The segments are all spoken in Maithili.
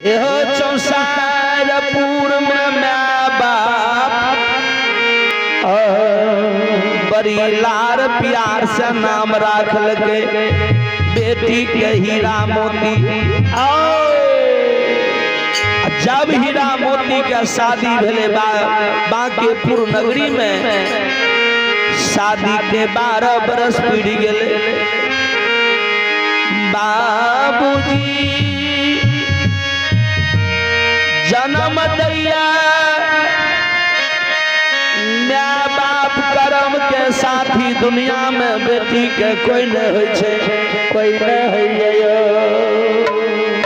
एहो चौसारपुर में my बाप बड़ी लार प्यार से नाम राखलकै बेटी के हीरा मोती। जब हीरा मोती के शादी भेले बांकेपुर नगरी में, शादी के 12 बरस पीड़ गेले। बाबूजी जन्म दैया my बाप कर्म के साथी, दुनिया में बेटी के कोई नहीं होइ छै, कोई नहीं होइए।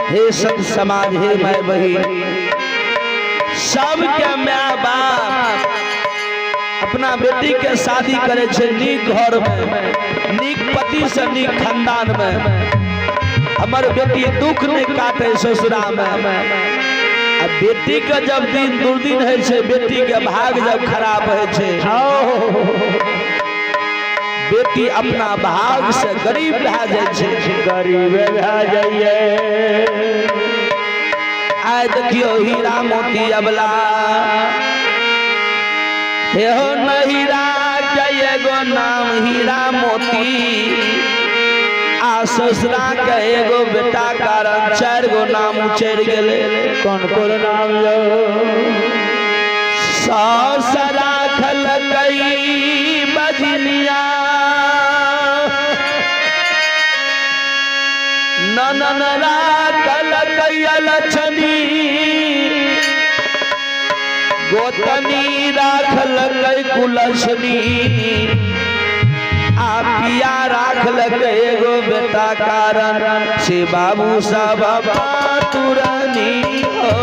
हे सब समाज, हे my बहिन, सबके my बाप अपना बेटी के शादी करे छै नीक घर में, नीक पति से, नीक खानदान में। हमर बेटी दुख नहीं काटे ससुरा में। आ बेटी के जब दिन दुर्दिन होइ छै, बेटी के भाग जब खराब होइ छै, बेटी अपना भाग से गरीब भए जाइ छै, गरीब भए जाइए। आइ देखियौ हीरा मोती अबला, हे हो न हीरा के एगो नाम हीरा मोती, आ ससुरा के एगो बेटा कारण 4 गो नाम उचरि गेलै। कोन कोन नाम यौ? सास राखलकै बजनिया, ननन राखलकै अलछनी, गोतनी राखलकै कुलछनी, आ पिया राखलकै एगो बेटा कारण से बाबू सब पातुरनी हो।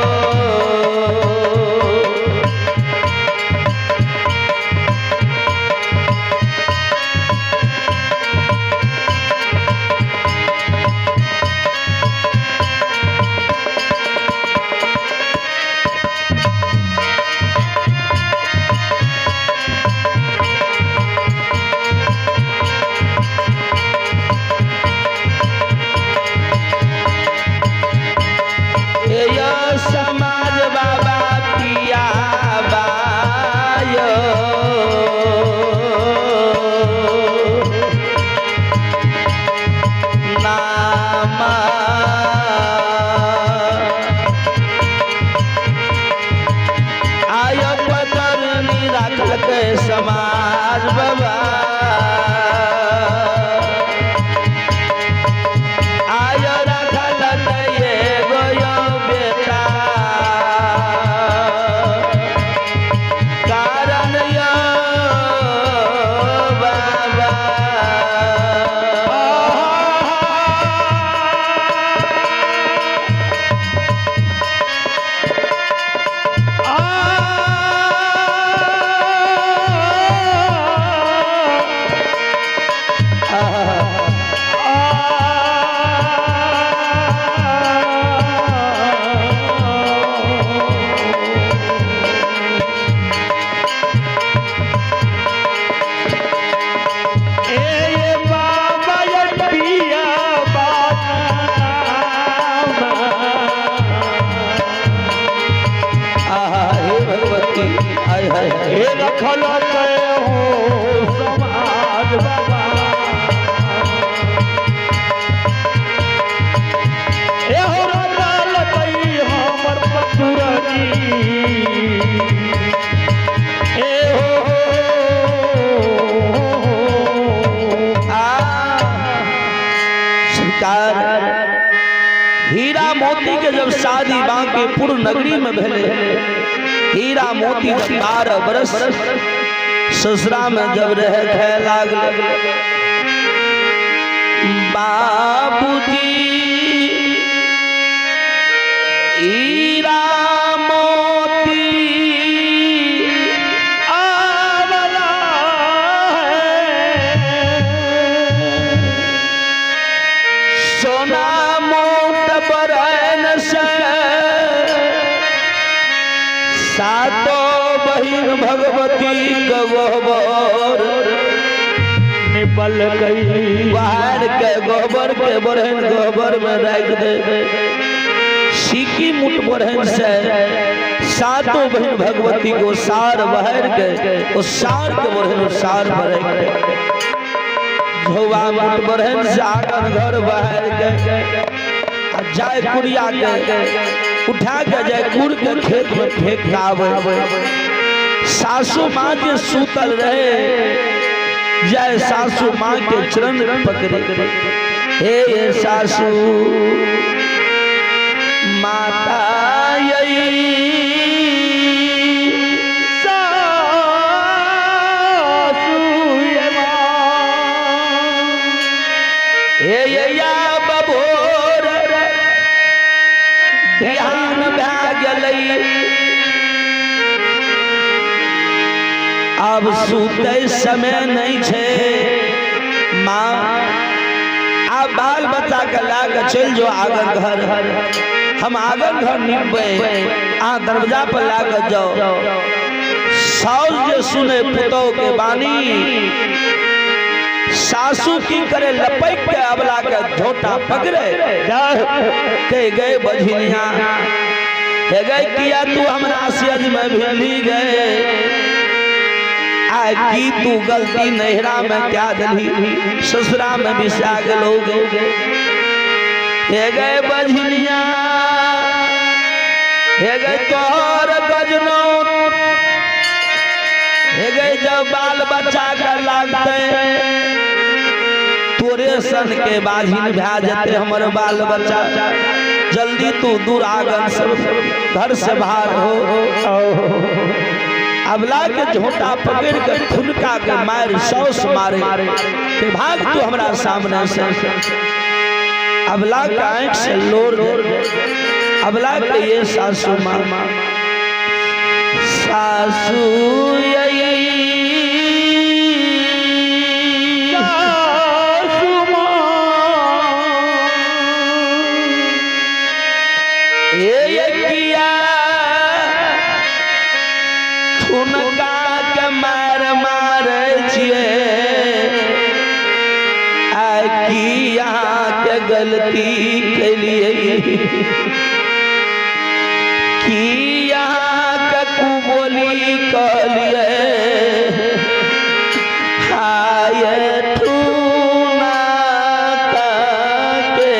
समाज बाबा पिया बायो, नामा आय पतरनी राखलकै समाज बाबा, आय राखलकै एगो यो बेटा कारण यो बाबा। ए बाबा ये पिया आहा हे भगवती, हाय हाय हाय। हे रखल के हो समाज बाबा, ए हो रखल कई हमर पतुरनी, ए हो आ सरकार हीरा मोती के जब शादी बांकेपुर नगरी में भेले, हीरा मोती जब 12 बरस ससुरा में जब रहे खाए लागल, बाबूजी हीरा मोती आवला है, सोना मोत बरन से सातो बहिन भगवती के गोबर निपल गई, बाहर के गोबर के बरहन गोबर में राख दे। छीकी मुट बढ़न से सातों बहन भगवती को सार बहर के ओ सार के बढ़न सार भरे के झोवा मुट बढ़न से आंगन घर बहर के आ जाय कुरिया के उठा के जाय कुर के खेत में फेंक के आवे। सासू माँ जे सूतल रहे जय सासू माँ के चरण पकड़े, हे सासू माता यही सासू ये माँ। हे या बबोर ध्यान भए गेलै, आब सुतै समय नहीं छै माँ, आब बाल बच्चा के लए के चलि जाओ आंगन घर, हम आंगन घर निपबै, अहाँ दरवाजा पर लए के जाओ। साउस जे सुने पुतोह के बानी, सासू की करे लपक के अबला के झोटा पकड़े के गए बझिनिया, हे गए किया तू हमरा सियज में भिली गए, आ की तू गलती नैहरा में क्या दली, ससुरा में बिसा गेलो गे। हे गए बझिनिया, हे गए तोहर गजनो, हे गए जब बाल बच्चा के लागते तोरे सन के बाझिन भए जेते हमर बाल बच्चा, जल्दी तू दूर आंगन से घर से बाहर हो। अबला के झोंटा पकड़ के ठुनका के मार सौस मारे के भाग तू हमरा सामने से। अबला के आंख से लोर दे, अबला के ये सासू माँ, सासू यही सासू माँ। ये किया ठुनका के मार मार छिए, आ की अहाँ के गलती केलिए, की अहाँ के कुबोली कहलिए, हाय ठुना के।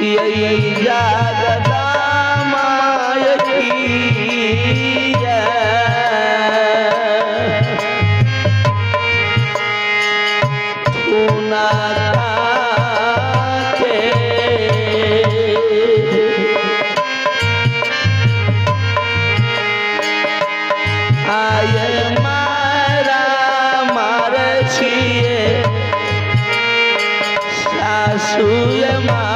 यही जागदा माय की ठुना के आय मारा मार छिए सासू माँ।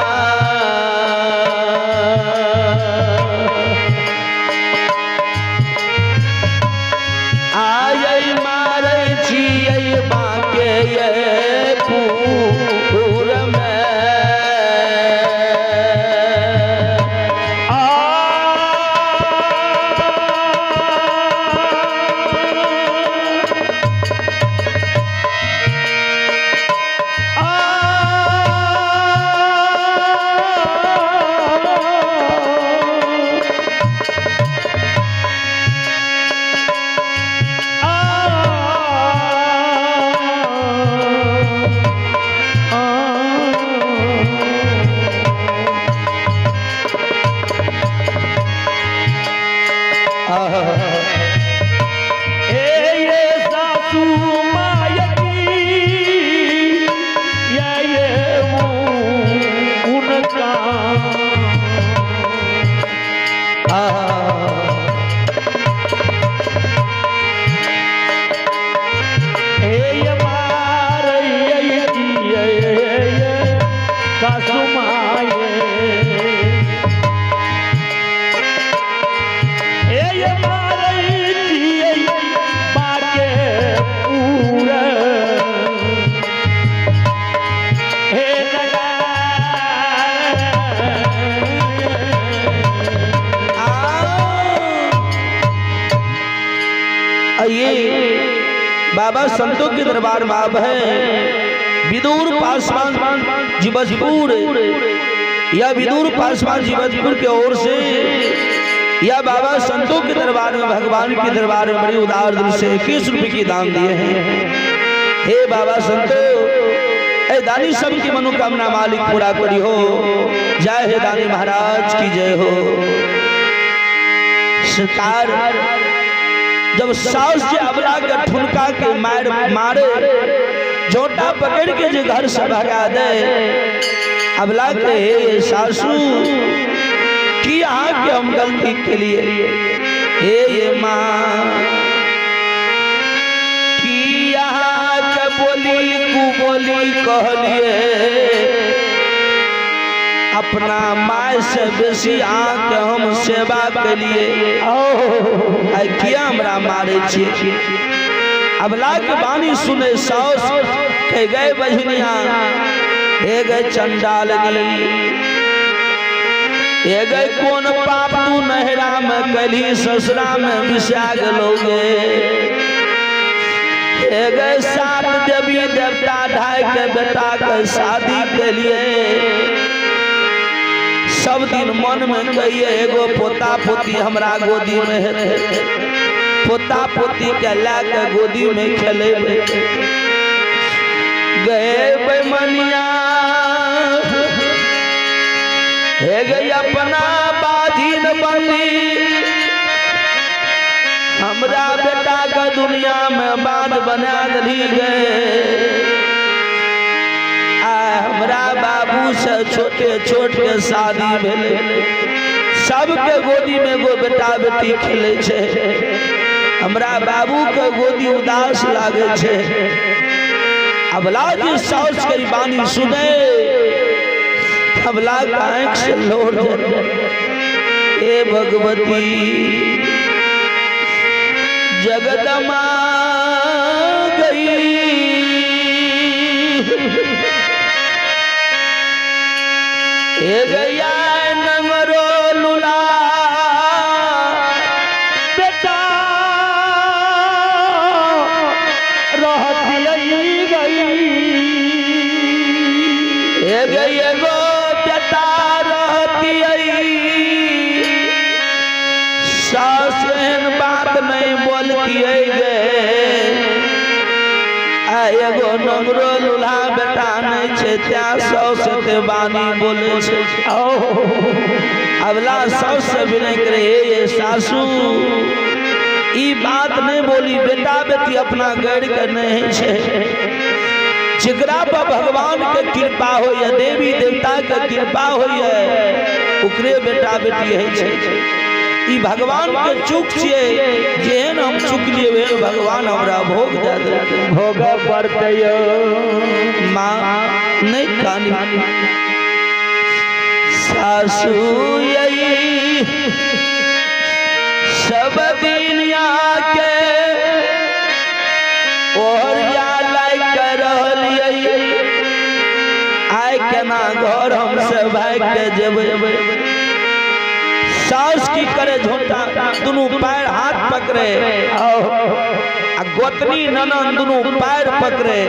आइए बाबा संतों के दरबार में आप है विदुर पासवान जीवछपुर या विदुर पासवान जीवछपुर के ओर से या बाबा संतों के दरबार में भगवान के दरबार में बड़ी उदार दिल से 21 रुपए की दान दिए हैं। हे बाबा संतो, ए दानी सब की मनोकामना मालिक पूरा करी हो। जय हे दानी महाराज की जय हो। सरकार जब सास के अबला के ठुनका के मार मारे, झोटा पकड़ के जो घर से भगा दे, अबला के हे सासू की अहाँ के हम गलती के लिए, हे ये माँ की अहाँ के बोली कु बोली कहलिए, अपना माय से बेसी अहाँ के हम सेवा के लिए, आइ किया हमरा मारे छियै। अबला के बानी सुने साउस कह गए बजनिया, हे गए चंडालनी, हे गए कोन पाप तू नहरा में कली ससुरा में बिसा गेलोगे, हे गए 7 देवी देवता ढाई के बेटा के शादी के लिए, सब दिन मन में कहिए एगो पोता पोती हमरा गोदी में हेतै, पोता पोती के लए के गोदी में खेलेबै। गए बेमनिया हे गई अपना बाजीन बनली, हमरा बेटा के दुनिया में बाज बना दली गए, आ हमरा बाबू से छोटे छोट के शादी भेलै, सबके गोदी में एगो बेटा बेटी खेलै छै, हमरा बाबू के गोदी उदास लागे छै। अबला जे साउस के बानी सुने, अबला के आँख से लोर जाए। हे भगवती जगदमा गई, हे गैया नंगरो लुला बेटा रहती गई, हे गई एगो बेटा रहती, सास एहन बात नहीं बोलती गे, आ एगो नंगरो लुल्हा बेटा नहीं छै, त्यां साउस एते बानी बोले छै। अबला साउस से विनय करे, हे ये सासू ई बात नहीं बोली, बेटा बेटी अपना गैर के नहीं छै, जेकरा पर भगवान के कृपा होइए, देवी देवता के कृपा होइए, ओकरे बेटा बेटी होइ छै। ई भगवान के चूक छियै, जेहन हम चुकलियै ओहन भगवान हमरा भोग दए देलकै। भोग पड़तै। माँ नहीं कानी, सासू यही सब दिन आके ओहरिया लाइक के रहलियै, आइ केना घर हम से भागि के जेबै। सास की करे झोंटा दुनू पैर हाथ पकड़े, आ गोतनी ननन दुनू पैर पकड़े,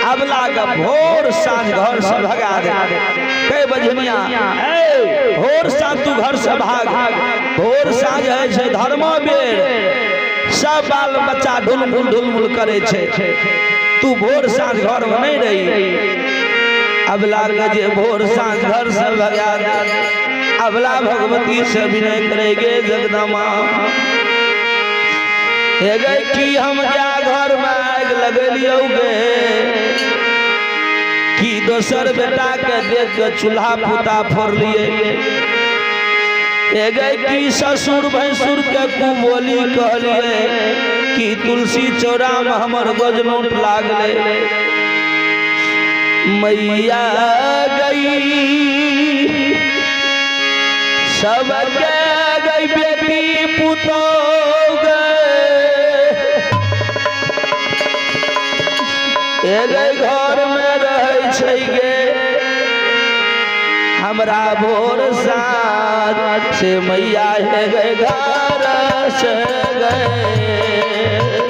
अबला के भोर साँझ घर से भगा दे। कई बजनिया ए भोर साँझ तू घर से भाग, भोर साँझ है छै धर्म बेर, सब बाल बच्चा ढुलमुल ढुलमुल करे छै, तू भोर साँझ घर में नहीं रही। अबला के जे भोर साँझ घर से भगा दे, अबला भगवती से विनय करेगे जगदम्बा, हे गए की हम क्या घर में आग लगलियौ गे, की दोसर बेटा के देख के चूल्हा पुता फोड़लिए, हे गए की ससुर भैंसुर के कुबोली कहलिए, की तुलसी चौरा में हमर गजनोट लागले। मैया गई सबके गई बेटी पुतोह गए, हे गई घर में रहै छै गे, हमरा भोर साँझ से मैया हे गई घर से गए।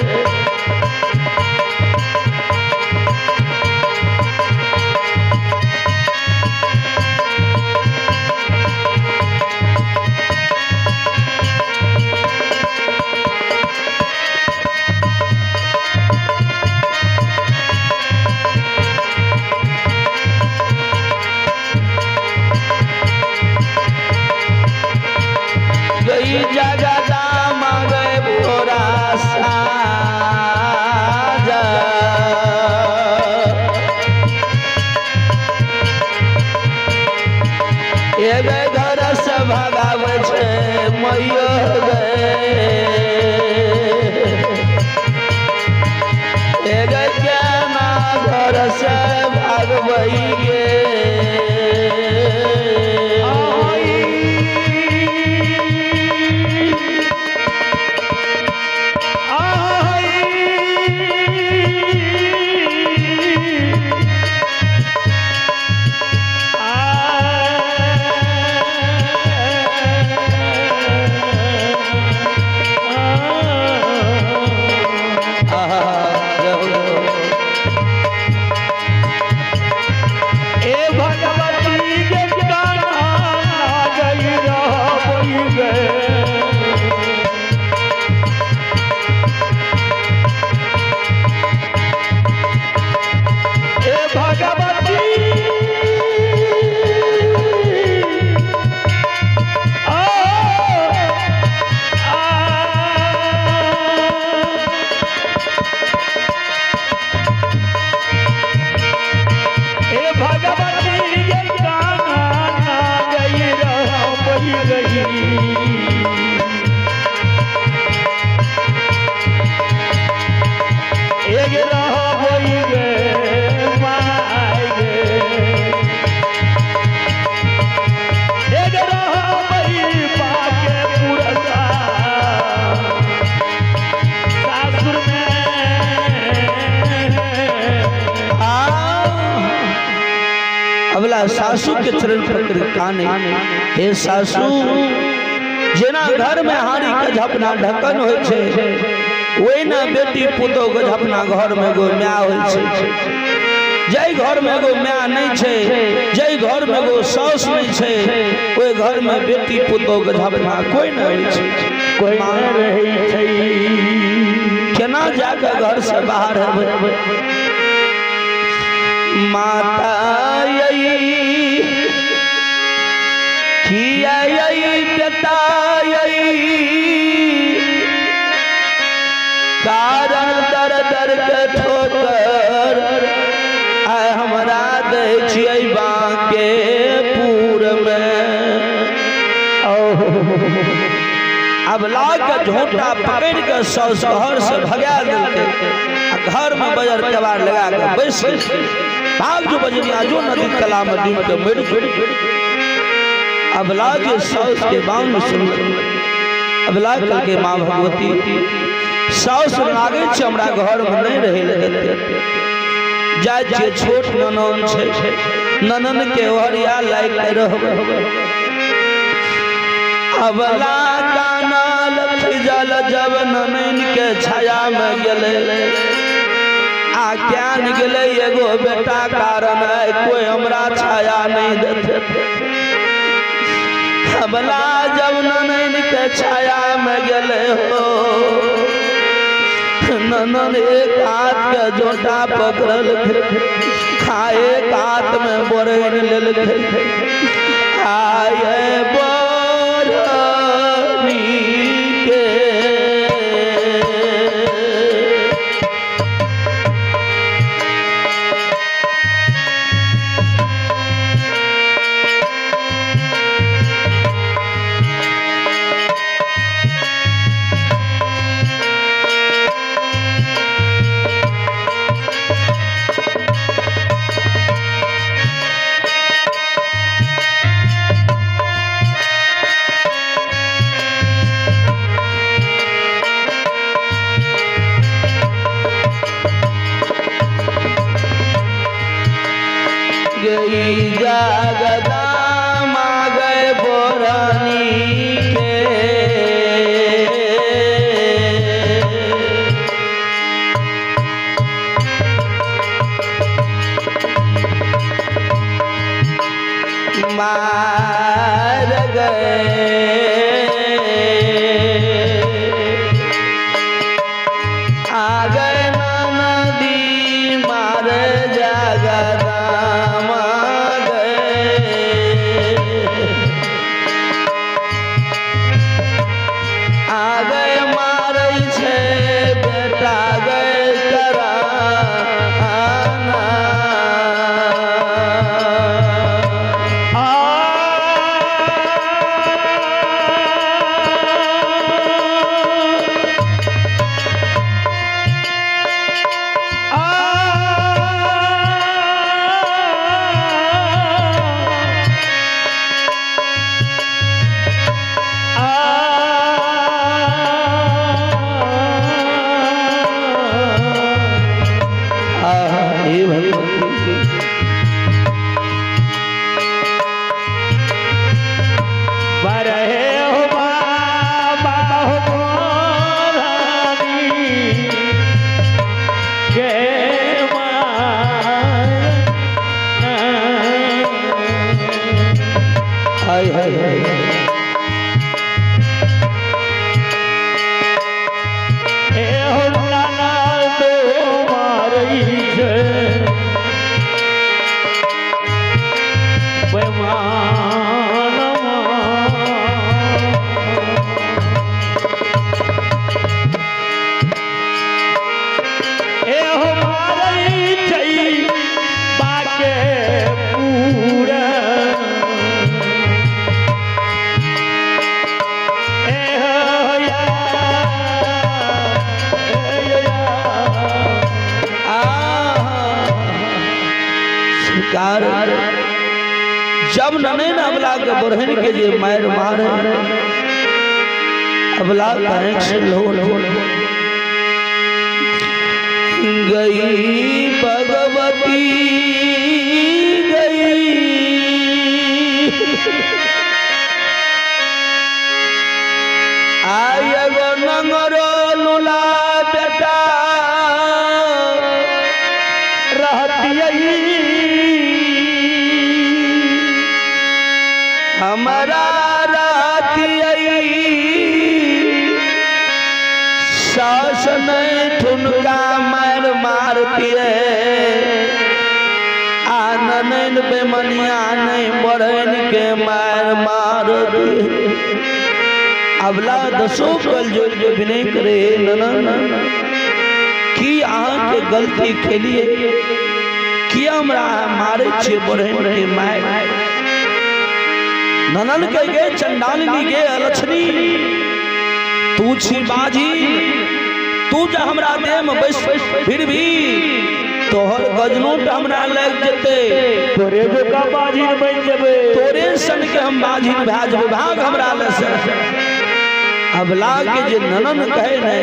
गई जगदामा गए भोरा साजा। एगे घर से भगाबै छै मैयो गे, एगे केना घर से भागबै गे। आहा, जय हो, जय हो। ए भगवती के काना गई रहबै गे। ए भगवती आ आ ए भगवती के काना गई रहबै गई। एक रहबै गे माय गे, एक रहबै पाके पुरसा सासुर में। अबला सासू के चरण पकड़ काने, हे सासू, जेना घर में हारी के झपना ढक्कन होइ छै, ओहिना बेटी पुतोह के झपना घर में एगो माय होइ छै। जाहि घर में एगो माय नहीं छै, जाहि घर में एगो साउस नहीं छै, ओहि घर में बेटी पुतोह के झपना कोई नहीं होइ छै। कोई नहि रहै छै। केना जाके घर से बाहर हेबै? माता यई किया यई बेटा यई, कारण दर दर के ठोकर आय हमरा दै छियै बांके पुर में। अब ला के झोंटा पकड़ के साउस घर से भगा देलकै आ घर में बजर केबाड़ लगा के बैस गेल। भाग जो बजरिया जो नदी तालाब में डूब के मर जो। अब ला के साउस के बांग सुन, अब ला के माँ भगवती साउस लागे छै हमरा घर में नहीं रहे ले देते। जाइ छियै छोट ननन छै, ननन के ओहरिया लायक के रहबै। अबला कानल खिजल जब ननन के छाया में गेलै आ ज्ञान गेलै एगो बेटा कारण है कोई हमरा छाया नहीं देते। अबला जब ननन के छाया में गेलै हो, ननन एक हाथ के जोटा पकड़ल आ एक हाथ में बोरैन लेलकै। आये बोरनी के गई जगदामा गए बोरनी के। मार गए आ गए नदी मार जगदामा गए। हाय हाय हाय। ए हो नाना तो मारई छे ए हो मारई छै बाके पूरा ए हो या ए या। सरकार जब नने अबला के बरहन के जे मार मारे, अबला के से लो गई भगवती गई। आय गो नंगरो लुला बेटा रहतियै हमारा रहतियै, सास नहीं ठुनका मार मारतियै, आ ननैन बेमनिया नहीं बढ़न के मार मार। अबला दसो कल जोड़ के विनय करे, ननन की अहाँ के गलती खेलिए, किया हमरा अहाँ मारे छियै बढ़न के मार। ननन के गे चंडालिनी गे अलक्षणी, तू छी बाजी, तू जे हमरा देह में बैस फिर भी तोहर गजनोट हमरा लग जेते, तोरे जो का बाजिन बन जेबे, तोरे सन के हम बाजिन भए जेबै, भाग हमरा लग से। अबला के जे ननन कहे ने,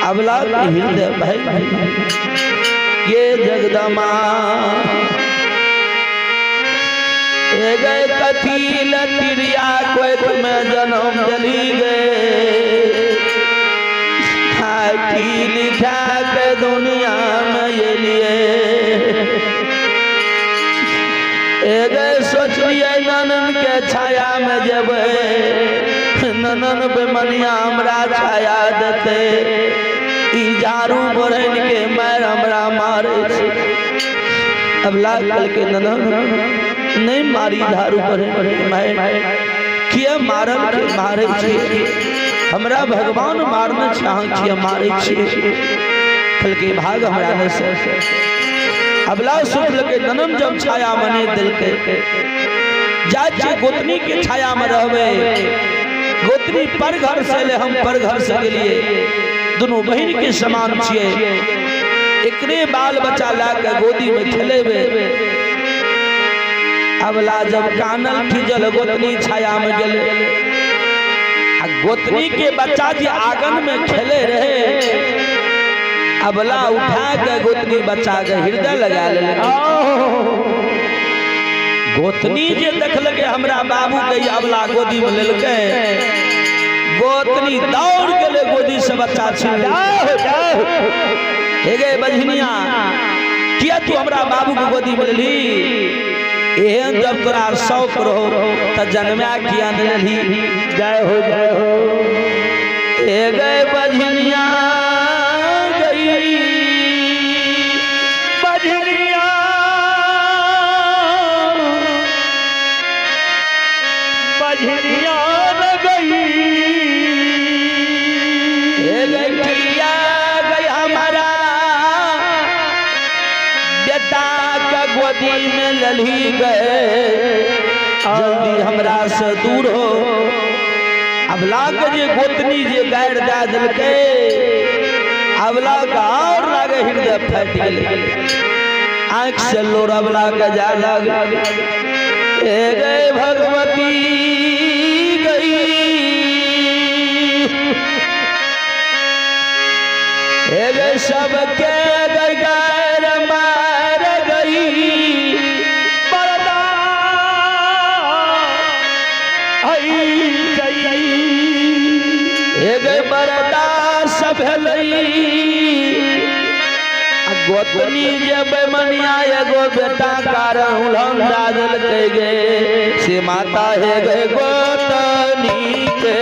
अबला के हृदय भय ये जगदमा ए गए कथी लतिरिया कोख में जन्म जली गए, की लिखा के दुनिया में एलिए। ए गए सोचलिए ननन के छाया में जेबै, ननन बेमनिया हमरा छाया देते, ई झाड़ू बढ़न के मार हमरा मारे छै। अब लाग कल के ननन नहीं मारी झाड़ू बढ़न के मार, किया मारल के मारे छै, हमरा भगवान मारने छै, अहाँ किया मारे छियै। कल के भाग हमरा ने से। अबला सोचलकै ननन जब छाया में नहीं दिलकै, जाइ छियै गोतनी के छाया में रहबै, गोतनी पर घर से ले हम पर घर से गेलिए, दुनू बहिन के समान छियै, एकरे बाल बच्चा ला के गोदी में खेलेबै। अबला जब कानल खिजल गोतनी छाया में गेलै, आ गोतनी के बच्चा जे आंगन में खेले रहे, अबला उठा के गोतनी बच्चा के हृदय लगा लेलकै। गोतनी जे देखलकै हमरा बाबू के अबला गोदी में लेलकै, गोतनी दौड़ गेलै गोदी से बच्चा छीन लेलकै। हे गे बजनिया, किया तू हमरा बाबू के गोदी में लेलही? एहन जब तोरा शौक रहो त जन्मा किया ने लेलही? जय हो जय हो। हे गे बजनिया गई, बजनिया बजनिया न गई, हे गे किया गई हमारा बेटा के गोदी में ललही गए, जल्दी हमरा से दूर हो। अबला के जे गोतनी जे गारि दए देलकै, अबला के और लागे हृदय फाटि गेलै, आँखि से लोर अबला के जाय लागल। हे गे भगवती गई, हे गे सबके गई गार मार गई, बरदा आई गई, हे गे बरदास भेलै। आ गोतनी जे बेमनिया एगो बेटा कारण उलहन दए देलकै गे से माता हे गे गोतनी के।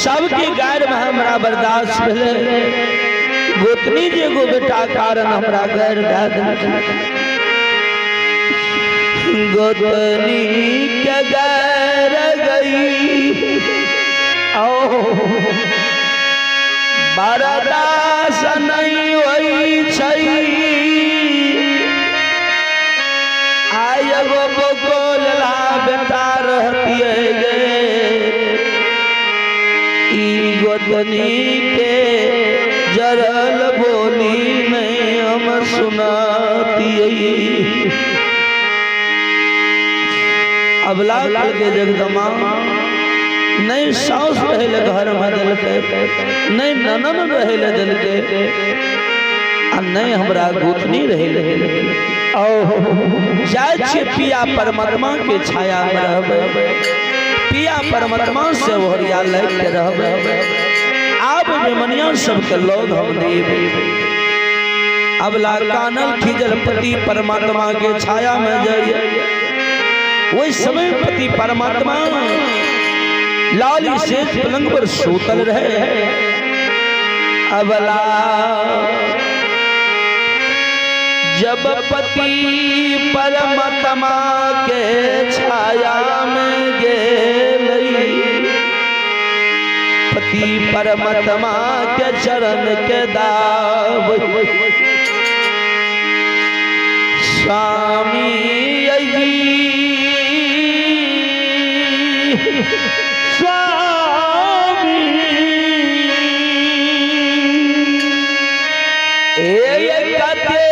सबके गायर में हमरा बर्दाश्त भेलै। गोतनी जे एगो बेटा कारण हमरा गायर दए देलकै। गोतनी के गायर गई बर्दाश्त नहीं होइ छै। आइ एगो बकोल ला बेटा रहतियै गे, ई गोतनी के जरल बोली नहीं हम सुनातियै। अबला के जगदमा नहीं साउस रहे ले घर में देलकै, नहीं ननन रहे ले देलकै, आ नहीं हमरा गोतनी रहे ले देलकै। जाइ छियै पिया परमात्मा के छाया में रहबै, पिया परमात्मा से ओहरिया लागि के रहबै। आब बेमनिया सबके लोग हम देबै। अबला कानल खिजल पति परमात्मा के छाया में जाइए। वही समय पति परमात्मा लाली से पलंग पर सूतल रहे। अबला जब पति परमात्मा के छाया में गेलई, पति परमात्मा के चरण के दाव स्वामी जी स्वामी ए कते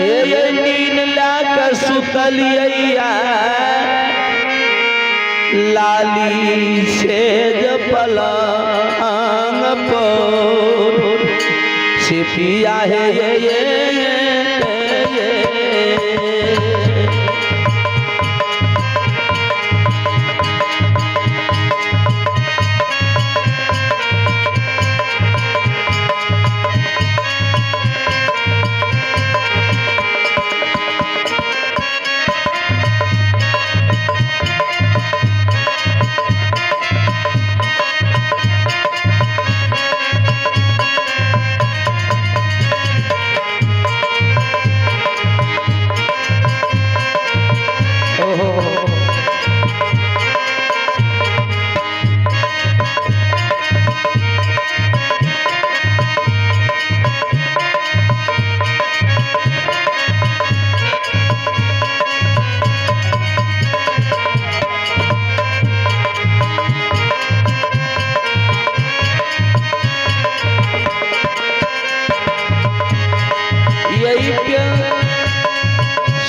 ए नीन ला के सुतलिया लाली सेज पलंग पर। छिपिया हे ये ये ये। यही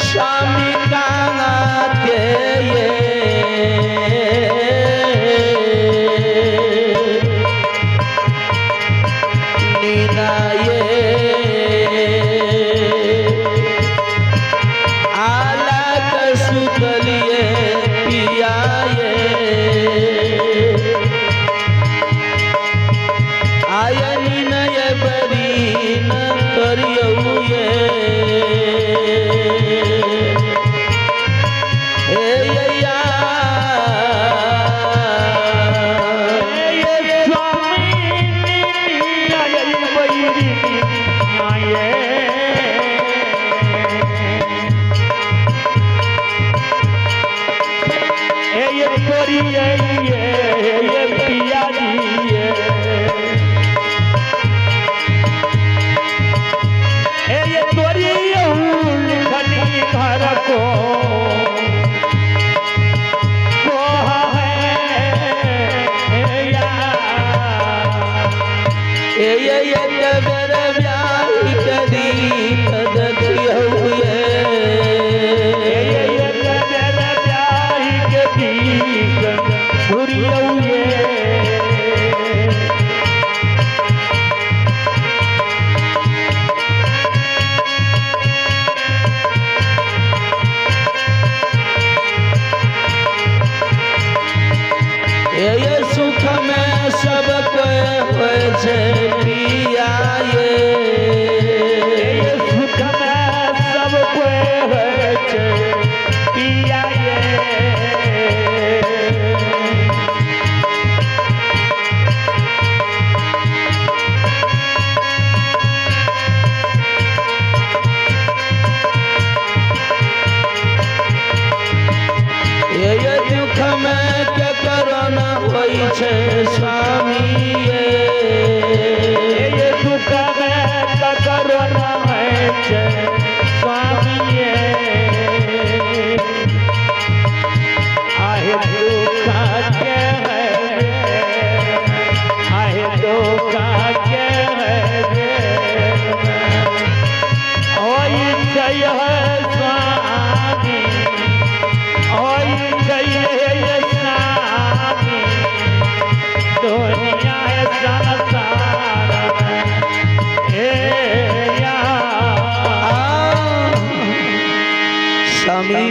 स्वामी के ये नीना ये आला सुतलिए पिया ये आयनी नय बरी न करियौ ये हे या। ए ये ये बेर ब्याह करी देखियौ ये ये सुख में सब कोई होइ छै पिया ये सुख में सब कोई होइ छै पिया ये। ये दुख में केकरो न होइ छै स्वामी ये ये दुख में ककरो न होइ छै स्वामी ये। आहे दुख के है, आहे दुख के है, ओइ छै स्वामी, ओइ छै स्वामी, दुनिया है संसार में हे या। स्वामी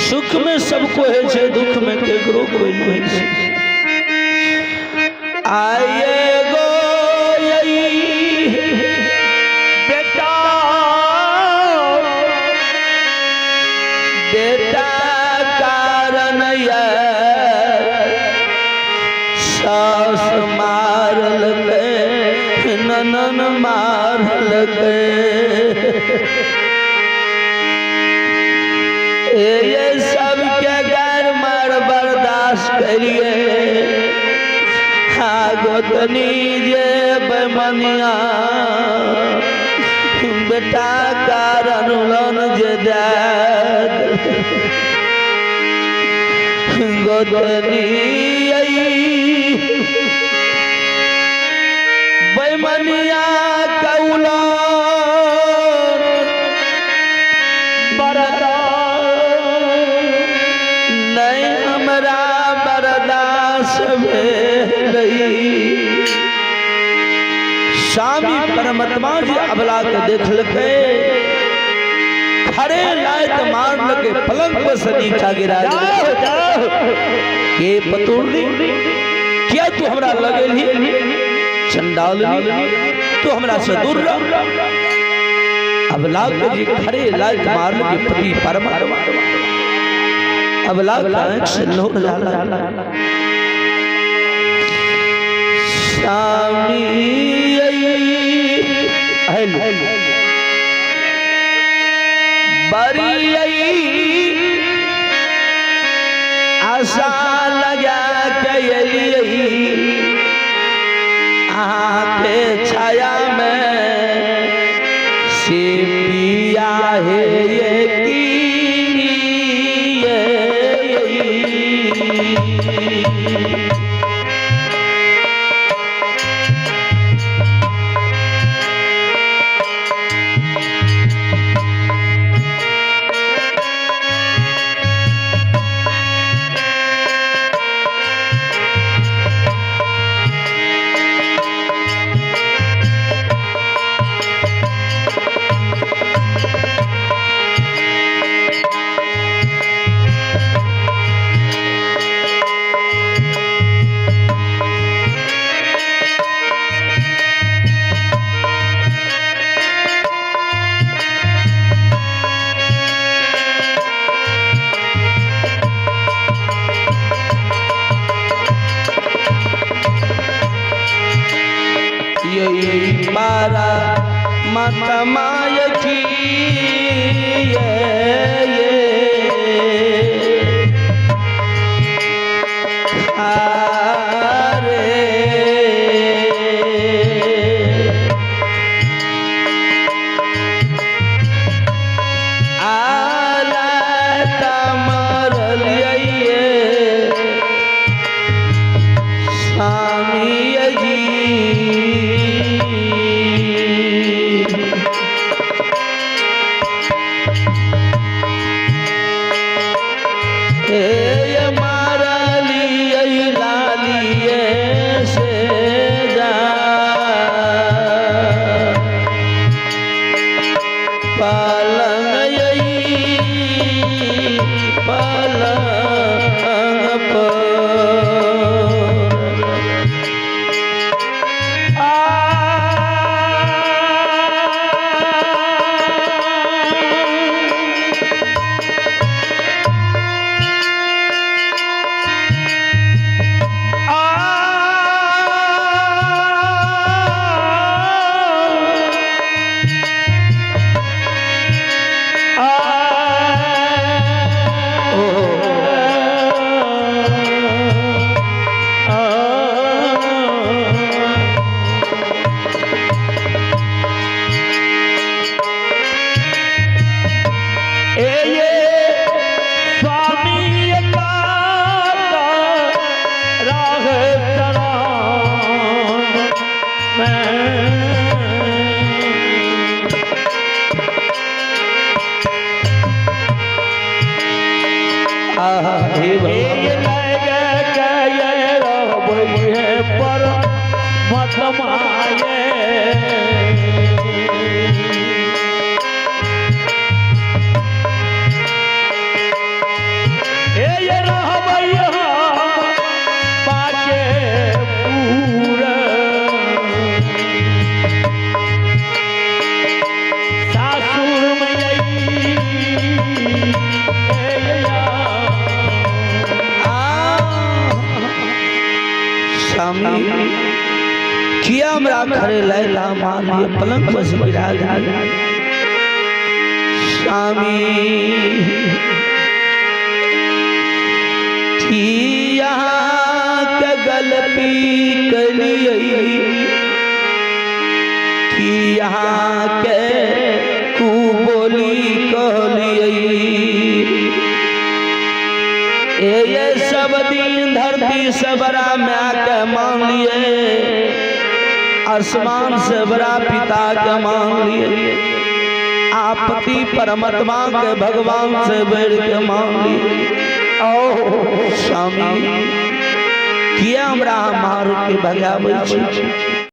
सुख में सबको होइ छै, दुख में केकरो कोई नहीं होइ छै। आइए गो यही बेटा बेटा कारण ये सास मारल के ननन मारल के ये सबके गैर मार बर्दाश्त करिए। हाँ गोतनी जे बेमनिया बेटा कारण लन जे गोतनी बेमनिया कौला नहीं हमरा बर्दाश्त भेलै। स्वामी परमात्मा जी अबला के देखलकै, खरे लायत मारलकै, पलंग पर से नीचा गिरा देलकै। के पतुरनी, किया तू हमरा लगेलही? चंडालनी, तू हमरा से दूर रह। अबला के जी खरे लायत मारलकै पति परमात्मा, अबला के आंख से लोर जाला। स्वामी बड़ी आशा लगा के एलियै अहाँके छाया में, से पिया हे ये की यही पारा माता माय की ये आरे आला तमर लिए स्वामी जी। हे मारलियै लालिये से जा पलंग पलंग पर। आहा हे भगवान। पर मतमाये ए रहबैया पाके पूरा सासुर में स्वामी किया हमरा खरे लैला मान लिए पलंग पर से गिरा दिया। स्वामी किया के गलती कलियै, किया के कु बोली कहलियै। ए सब दिन धरती से बड़ा माय के मान लिए, आसमान से बड़ा पिता के मान लिए, आपति परमात्मा के भगवान से बढ़ के मान लिए। ओ स्वामी किया हमरा मार के भगाबै छी?